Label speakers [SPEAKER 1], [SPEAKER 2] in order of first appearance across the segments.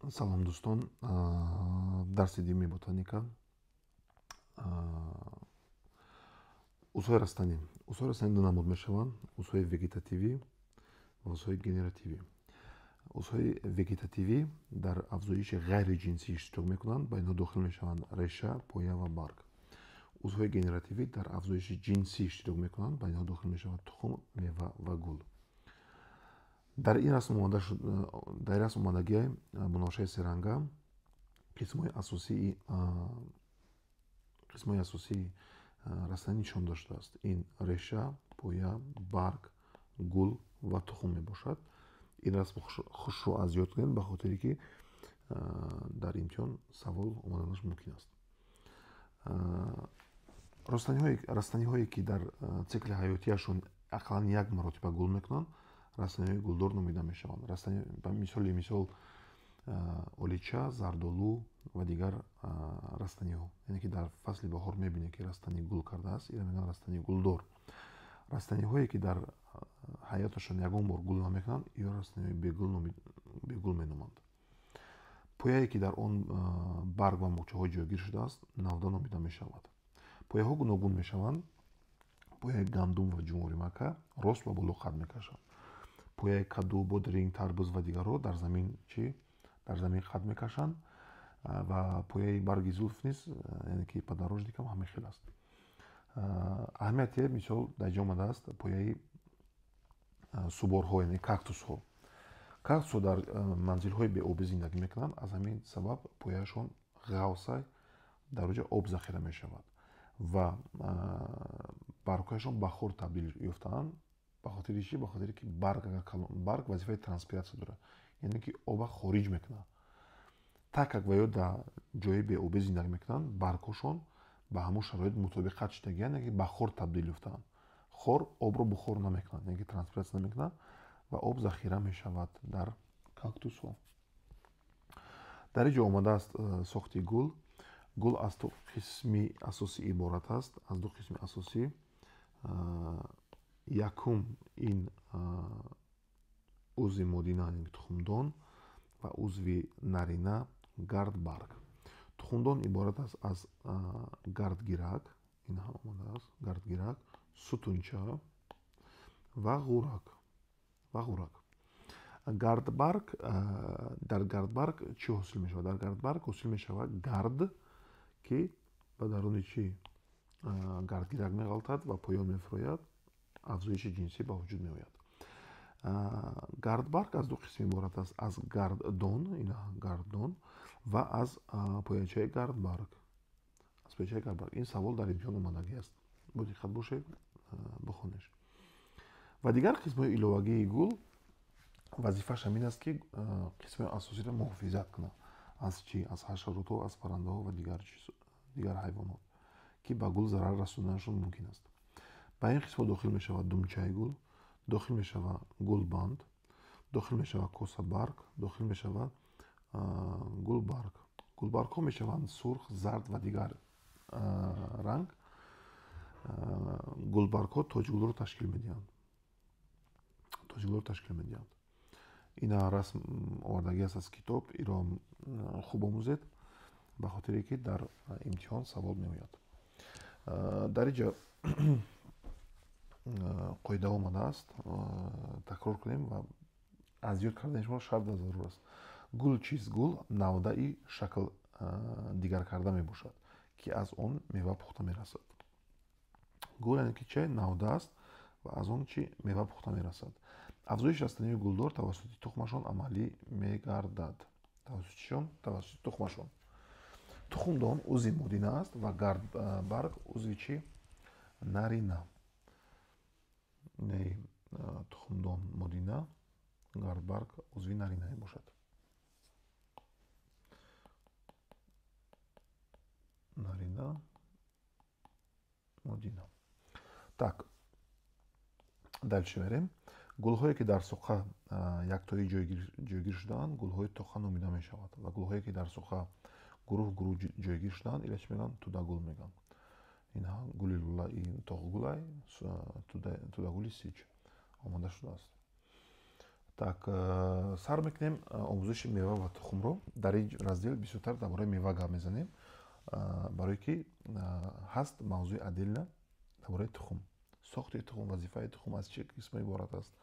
[SPEAKER 1] Салом, дӯстон. Дарси дуюми ботаника. Узвҳои растанӣ. Узвҳои растанӣ ду намуд мешаванд: узвҳои вегетативӣ ва узвҳои генеративӣ. Узвҳои вегетативӣ дар афзоиши ғайриҷинсӣ иштирок мекунанд, ба инҳо дохил мешаванд реша, поя ва барг. Узвҳои генеративӣ дар афзоиши ҷинсӣ иштирок мекунанд, ба инҳо дохил мешавад тухм, мева ва гул. Дар ин расм омадагии муновашаи серанга қисмҳои асосии растанӣ нишон дода шудааст. Ин реша, поя, барг, гул ва тухм мебошад. Ин расм хушро аз ёд кунед, ба хотире ки дар имтиҳон савол омаданаш мумкин аст. Растаниҳое ки дар цикли ҳаётияшон ақаллан як маротиба гул мекунанд, растаниҳои гулдор номида мешаванд. Ба мисол олича, зардолу ва дигар растаниҳо. Яъне ки дар фасли баҳор мебинед, ки растанӣ гул кардааст, инро мегӯянд растании гулдор. Растаниҳое ки дар ҳаёташон ягон бор гул намекунанд, ё растаниҳои бегул меноманд. Пояе ки дар он барг ва мӯчаҳо ҷойгир шудааст, навда номида мешавад. Пояҳо гуногун мешаванд. Пояи гандум ва ҷумҳуримака рост ба боло қад мекашанд. Пояи каду, бодринг, тарбуз ва дигарҳо дар замин дар замин қад мекашанд ва пояи барги зулф низ, яъне ки подорожникам ҳамин хел аст. Аҳамияте мисол дар ҷо омадааст пояи суборҳо, яъне кактусҳо. Кактусҳо дар манзилҳои беобӣ зиндагӣ мекунанд, аз ҳамин сабаб пояашон ғавса, дар оҷа об захира мешавад ва баргҳояшон ба хор табдил ёфтаанд. Ба хотири чӣ? Ба хотире ки барг вазифаи транспиратсия дорад, яъне ки оба хориҷ мекунад. Так как ва ё дар ҷои беобӣ зиндагӣ мекунанд, баргҳошон ба ҳамон шароит мутобиқат шудагианд, яъне ки ба хор табдил ёфтаанд. Хор обро бухор намекунад, яъне ки транспиратсия намекунад ва об захира мешавад дар кактусҳо. Дар ин ҷо омадааст сохти гул. Гул аз ду қисми асосӣ иборат аст, аз ду қисми асосӣ. Якум ин узви модина, яъне тухмдон, ва узви нарина гардбарг. Тухмдон иборат аст аз гардгирак, ин ҳам омадааст, гардгирак, сутунча ва ғурак. Ва ғурак. Гардбарг, дар гардбарг чӣ ҳосил мешавад? Дар гардбарг ҳосил мешавад гард, ки ба даруни чӣ гардгирак меғалтад ва поён мефурояд, афзоиши ҷинсӣ ба вуҷуд меояд. Гардбарг аз ду қисм иборат аст: аз гарддон, ина гарддон, ва аз поячаи гардбарг. Аз поячаи гардбарг. Ин савол дар имтиҳон омадагӣ аст. Бо диққат бошед, бихонеш. Ва дигар қисмҳои иловагии гул вазифааш ҳамин аст, ки қисмҳои асосиро муҳофизат кунад. Аз чӣ? Аз ҳашаротҳо, аз паррандаҳо ва дигар ҳайвонот, ки ба гул зарар расонданашон мумкин аст. Ба ин қисмҳо дохил мешавад думчаи гул, дохил мешавад гулбанд, дохил мешавад косабарг, дохил мешавад гулбарг. Гулбаргҳо мешаванд сурх, зард ва дигар ранг. Гулбаргҳо тоҷгулро ташкил медиҳанд. Тоҷгулро ташкил медиҳанд. Ина расм овардагӣ аст аз китоб, иро хуб омӯзед, ба хотире ки дар имтиҳон савол меояд. Дар инҷо қоида омадааст, такрор кунем ва аз ёд кардани шумо шарт ва зарур аст. Гул чист? Гул навдаи шакл дигар карда мебошад, ки аз он мева пухта мерасад. Гул яъне ки че? Навда аст ва аз он чи мева пухта мерасад. Афзоиши растаниҳои гулдор тавассути тухмашон амалӣ мегардад. Тавассути чишон? Тавассути тухмашон. Тухмдон узви модина аст ва гардбарг узви чи? Нарина. Не, тухмдон модина, гардбарг узви нарина мебошад. Нарина, модина. Так, дальше мерем. Гулҳое ки дар соқа яктоӣ ҷойгир шудаанд, гулҳои тоқа номида мешавад ва гулҳое ки дар соқа гурӯҳ гурӯҳ ҷойгир шудаанд, ила чӣ мегӯянд? Тудагул мегӯянд. Инҳа гули лула, ин тоқгулай, тудагули сич омода шудааст. Так, сар мекунем омӯзиши мева ва тухмро. Дар ин раздел бисёртар дар бораи мева гап мезанем, барое ки ҳаст мавзӯи отдельно дар бораи тухм, сохти тухм, вазифаи тухм, аз чӣ қисмо иборат аст.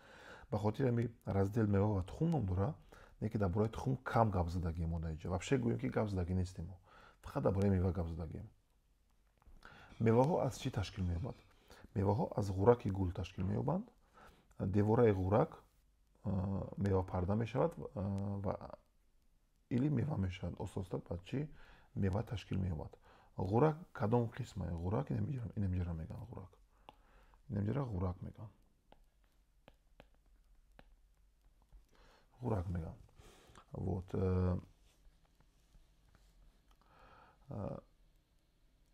[SPEAKER 1] Ба хотири ҳамин раздел мева ва тухм ном дорад, не ки дар бораи тухм кам гап задагием мо дар инҷо. Вообще гӯем ки гап задагӣ нестем мо, фақат дар бораи мева гап задагием. Меваҳо аз чӣ ташкил меёбанд? Меваҳо аз ғураки гул ташкил меёбанд. Девораи ғурак мевапарда мешавад ва или мева мешавад. Оста-оста ба чӣ мева ташкил меёбад. Ғурак кадом қисма? Ғурак инамҷара мегӯянд, ғурак. Инамҷара ғурак мегӯянд. Ғурак мегӯянд. Вот.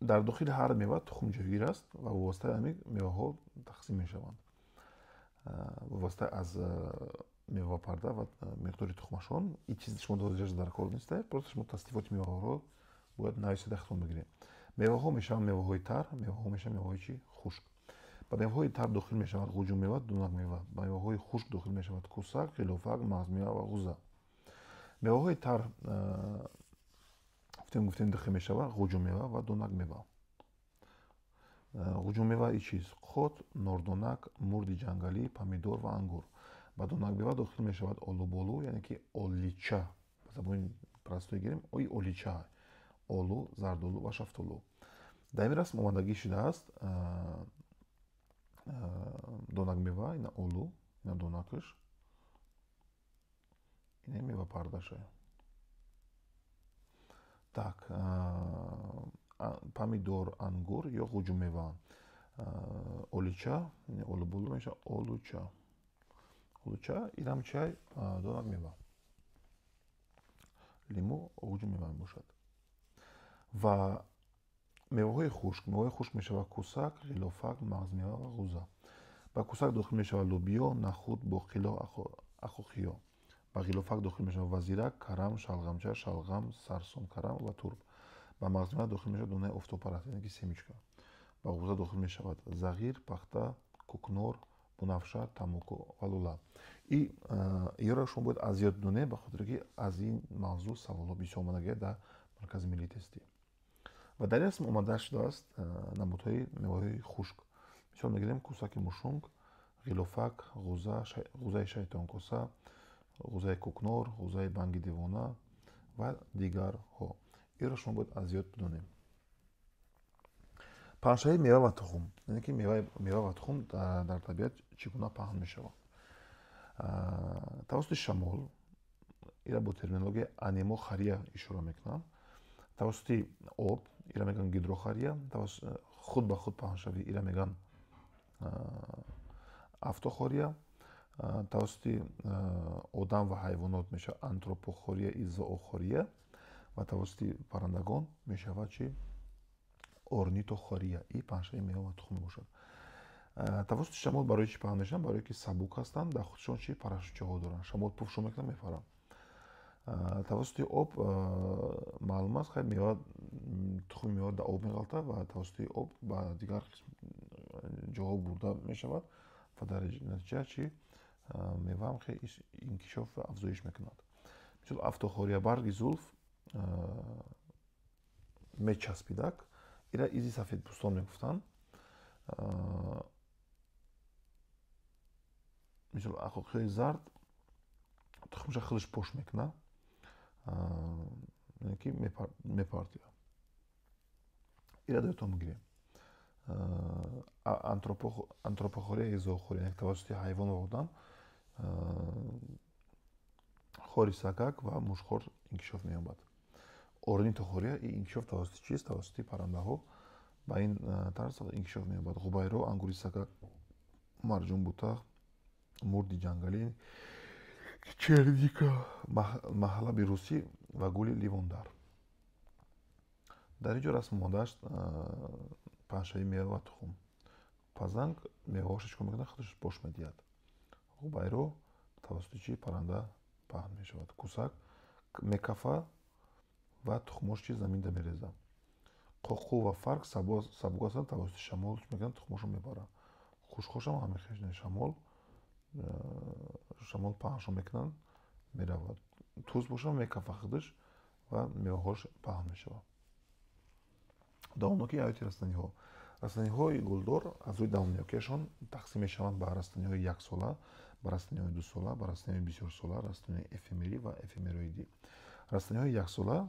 [SPEAKER 1] Дар дохили ҳар мева тухм ҷойгир аст ва вобастаи ҳамин меваҳо тақсим мешаванд. Вобаста аз мевапарда ва миқдори тухмашон. Ин чиз шумо дозиаш дар кор нест, просто шумо таснифоти меваҳоро бояд нависта худтон бигиред. Меваҳо мешаванд меваҳои тар, меваҳо мешаванд меваҳои чӣ? Хушк. Ба меваҳои тар дохил мешавад ғуҷуммева, дунакмева. Ба меваҳои хушк дохил мешавад кусак, ғилофак, мағзмева ва ғуза. Меваҳои тар гуфтем дохил мешавад ғуҷуммева ва дунакмева. Ғуҷуммева и чиз? Қот, нордонак, мурди ҷангалӣ, помидор ва ангур. Ба дунакмева дохил мешавад олуболу, яъне ки олича. Ба забони простой гирем, ои олича. Олу, зардолу ва шафтолу. Дар ин расм омадагӣ шудааст донакмева, ина олу, ина донакаш, ина мевапардаша. Так, помидор, ангур ё ғуҷуммева. Олича, олуболу мешавад олуча. Олуча, инам чай, донакмева. Лимӯ ғуҷуммева мебошад. Ва меваҳои хушк. Меваҳои хушк мешавад кусак, ғилофак, мағзмева ва ғуза. Ба кусак дохил мешавад лӯбиё, нахуд, боқило, ақоқиё. Ба ғилофак дохил мешавад вазирак, карам, шалғамча, шалғам, сарсон, карам ва турб. Ба мағзмева дохил мешавад донаи офтобпараст, яъне ки семечка. Ба ғуза дохил мешавад зағир, пахта, кукнор, бунафша, тамоку ва лула. И иёро шумо бояд аз ёд донед, ба хотире ки аз ин мавзӯъ саволҳо бисёр омадагиад дар Маркази миллии тестӣ. Ва дар расм омада шудааст намудҳои меваҳои хушк. Мисол мегирем кусаки мушунг, ғилофак, ғуза, ғузаи шайтонкоса, ғузаи кукнор, ғузаи банги девона ва дигарҳо. Инро шумо бояд аз ёд бидонем. Паҳншавии мева ва тухм, яъне ки мева ва тухм дар табиат чӣ гуна паҳн мешавад? Тавассути шамол, ира бо терминология анемохария ишора мекунанд. Тавассути об, ира мегӯянд гидрохария, худ ба худ паҳншавӣ, ира мегӯянд автохория. Тавассути одам ва ҳайвонот мешавад антропохория и зоохория ва тавассути паррандагон мешавад чи? Орнитохория. И паҳншавии мева ва тухм мебошад. Тавассути шамол барои чӣ паҳн мешаванд? Барое ки сабук ҳастанд, дар худшон чи парашютчаҳо доранд. Шамол пуфшон мекунад, мепаранд. Тавассути об маълум аст, хай мева, тухми мева дар об меғалтад ва тавассути об ба дигар ҷоҳо бурда мешавад ва дар натиҷа чи мева ҳам хеле инкишоф ва афзоиш мекунад. Мисол автохория, барги зулф мечаспидак, ира изи сафедпӯстон мегуфтанд. Мисол ақоқиҳои зард тухмаша худаш пош мекунад, яъне ки мепартия. Ира доятон бигирем. Антропохория и зоохория, яъне тавассути ҳайвон ва одам хори сагак ва мушхор инкишоф меёбад. Орнитохория и инкишоф тавассути чист? Тавассути паррандаҳо ба ин тарз инкишоф меёбад. Ғубайро, ангури сагак, марҷунбута, мурди ҷангалӣ, черника, маҳлаби русӣ ва гули ливондар. Дар ин ҷо расм омадааст паҳншавии мева ва тухм. Пазанг меваҳоша чӣ кор мекунад? Худаш пош медиҳад. Ғубайро тавассути чӣ парранда паҳн мешавад. Кусак мекафа ва тухмош чи заминда мерезад. Қоқу ва фарк сабук ҳастанд, тавассути шамол чӣ мекунанд? Тухмошро мебаранд. Хушхошам ҳамин хел шамол Шамол паҳншон мекунанд, меравад. Туз боша, мекафа худаш ва меваҳош паҳн мешавад. Давомнокии ҳаёти растаниҳо. Растаниҳои гулдор аз рӯи давомнокиашон тақсим мешаванд ба растаниҳои яксола, ба растаниҳои дусола, ба растаниҳои бисёрсола, растаниҳои эфемерӣ ва эфемероидӣ. Растаниҳои яксола,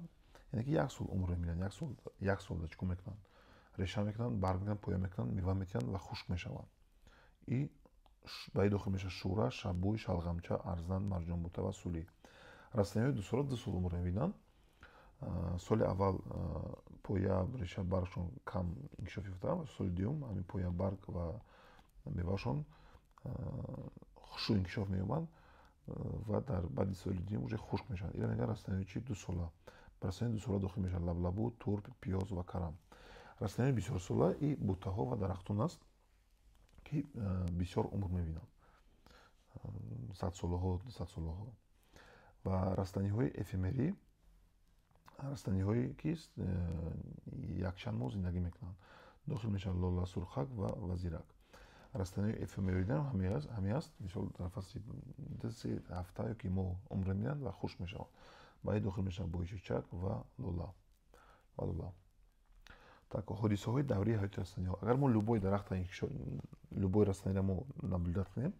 [SPEAKER 1] яъне ки як сол умр мебинанд, як солда чӣ кор мекунанд? Реша мекунанд, барг мекунанд, поя мекунанд, мева метиҳанд ва хушк мешаванд. И ба ин дохил мешавад шӯра, шаббӯй, шалғамча, арзан, марҷонбута ва сулӣ. Растаниҳои дусола 2 сол умр мебинанд. Соли аввал поя, реша, баргшон кам инкишоф ёфта ва соли дуюм ҳамин поя, барг ва меваашон хушу инкишоф меёбанд ва дар баъди соли дуюм уже хушк мешаванд. Ира мегӯянд растаниҳои чи? Дусола. Ба растаниҳои дусола дохил мешавад лаблабу, турп, пиёз ва карам. Растаниҳои бисёрсола и бутаҳо ва дарахтон аст, ки бисёр умр мебинанд, садсолаҳо, дусадсолаҳо. Ва растаниҳои эфемерӣ растаниҳое ки якчанд моҳ зиндагӣ мекунанд. Дохил мешавад лола, сурхак ва вазирак. Растаниҳои эфемероидиам ҳаме аст. Мисол, дар фасли 2-3 ҳафта ёки моҳ умр мебинанд ва хушк мешаванд. Ба ин дохил мешавад бойчечак ва лола. Так, ҳодисаҳои даврии ҳаёти растаниҳо. Агар мо любой дарахта, любой растаниро мо наблюдать кунем,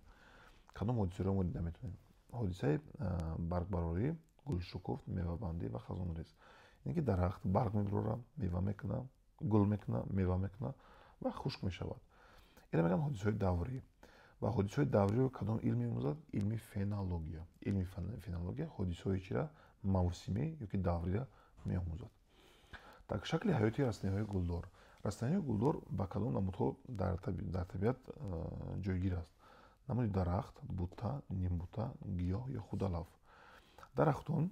[SPEAKER 1] кадом ҳодисаро мо дида метавонем? Ҳодисаи баргбарорӣ, гулшукуфт, мевабандӣ ва хазонрез. Ин ки дарахт барг мебарора, мева мекуна, гул мекуна, мева мекуна ва хушк мешавад. Ина мегӯянд ҳодисаҳои даврӣ. Ва ҳодисаҳои давриро кадом илм меомӯзад? Илми фенология. Илми фенология ҳодисаҳои чира? Мавсимӣ ёки даврира меомӯзад. Так, шакли ҳаёти растаниҳои гулдор. Растаниҳои гулдор ба кадом намудҳо дар табиат ҷойгир аст? Намуди дарахт, бута, нимбута, гиёҳ ё худ алаф. Дарахтон,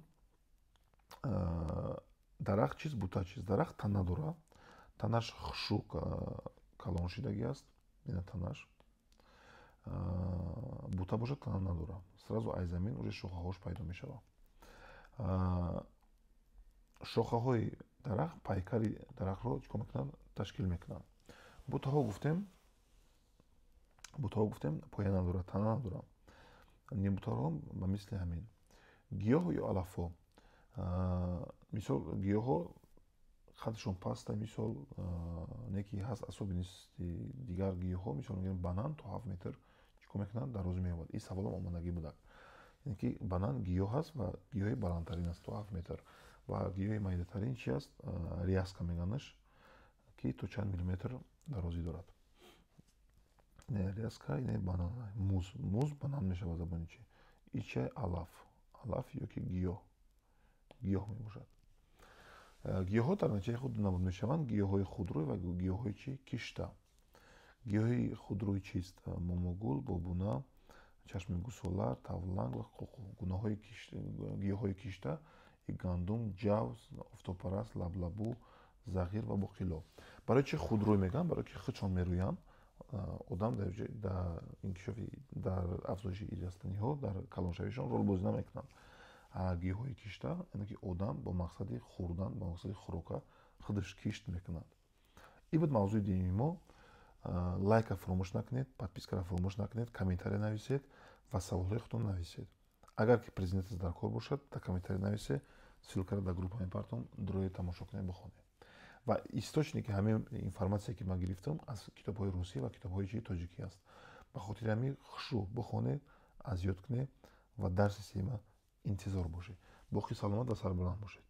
[SPEAKER 1] дарахт чист, бута чист? Дарахт тана дорад, танаш хушу калон шидагӣ аст, ина танаш. Бута бошад, тана надорад, сразу аз замин уже шохаҳош пайдо мешавад. Шохаҳои дарахт пайкари дарахтро чӣ кор мекунанд? Ташкил мекунанд. Бутаҳо гуфтем, бутаҳо гуфтем, поя надорад, тана надорад. Нимбутаҳо ба мисли ҳамин. Гиёҳ ё алафҳо, мисол, гиёҳҳо қадшон паста, мисол, не ки ҳаст особенности дигар гиёҳҳо. Мисол, мегӯем, банан то 7 метр чӣ кор мекунанд? Дарозӣ меёбад. Ин саволам омодагӣ будак. Яъне ки банан гиёҳ аст ва гиёҳи баландтарин аст, то 7 метр. Ва гиёҳи майдатарин чи аст? Ряска меганаш, ки то чанд миллиметр дарозӣ дорад. Ряска ине банан, муз, муз банан мешавад забони чи. Ича алаф, алаф ёки гиёҳ, гиёҳ мебошад. Гиёҳҳо дар натиҷаи худ ду намуд мешаванд: гиёҳҳои худрӯй ва гиёҳҳои чи? Кишта. Гиёҳи худрӯй чист? Момогул, бобуна, чашми гусола, тавланг ва қуқу. Гунаҳои гиёҳҳои кишта: гандум, ҷав, офтобпараст, лаблабу, зағир ва боқило. Барои чи худрӯй мегӯянд? Барои ки худшон мерӯянд. Одам дар инкишофи, дар афзоиши растаниҳо, дар калоншавишон ролбозӣ намекунанд. Гиёҳҳои кишта, яъне ки одам бо мақсади хӯрдан, бо мақсади хӯрока худаш кишт мекунад. Ин буд мавзӯи динии мо. Лайка фаромӯш накунед, подпискаро фаромӯш накунед, комментария нависед ва саволҳои худтон нависед. Агар ки презентация дар кор бошад, дар комментария нависед, ссылкаро дар группа мепартом, дурои тамошо кунед, бихонед. Ва источники ҳамин информация, ки ман гирифтам, аз китобҳои русӣ ва китобҳои чи? Тоҷикӣ аст. Ба хотири ҳамин хушу бихонед, аз ёд кунед ва дарси сема интизор бошед. Боқӣ саломат ва сарбаланд бошед.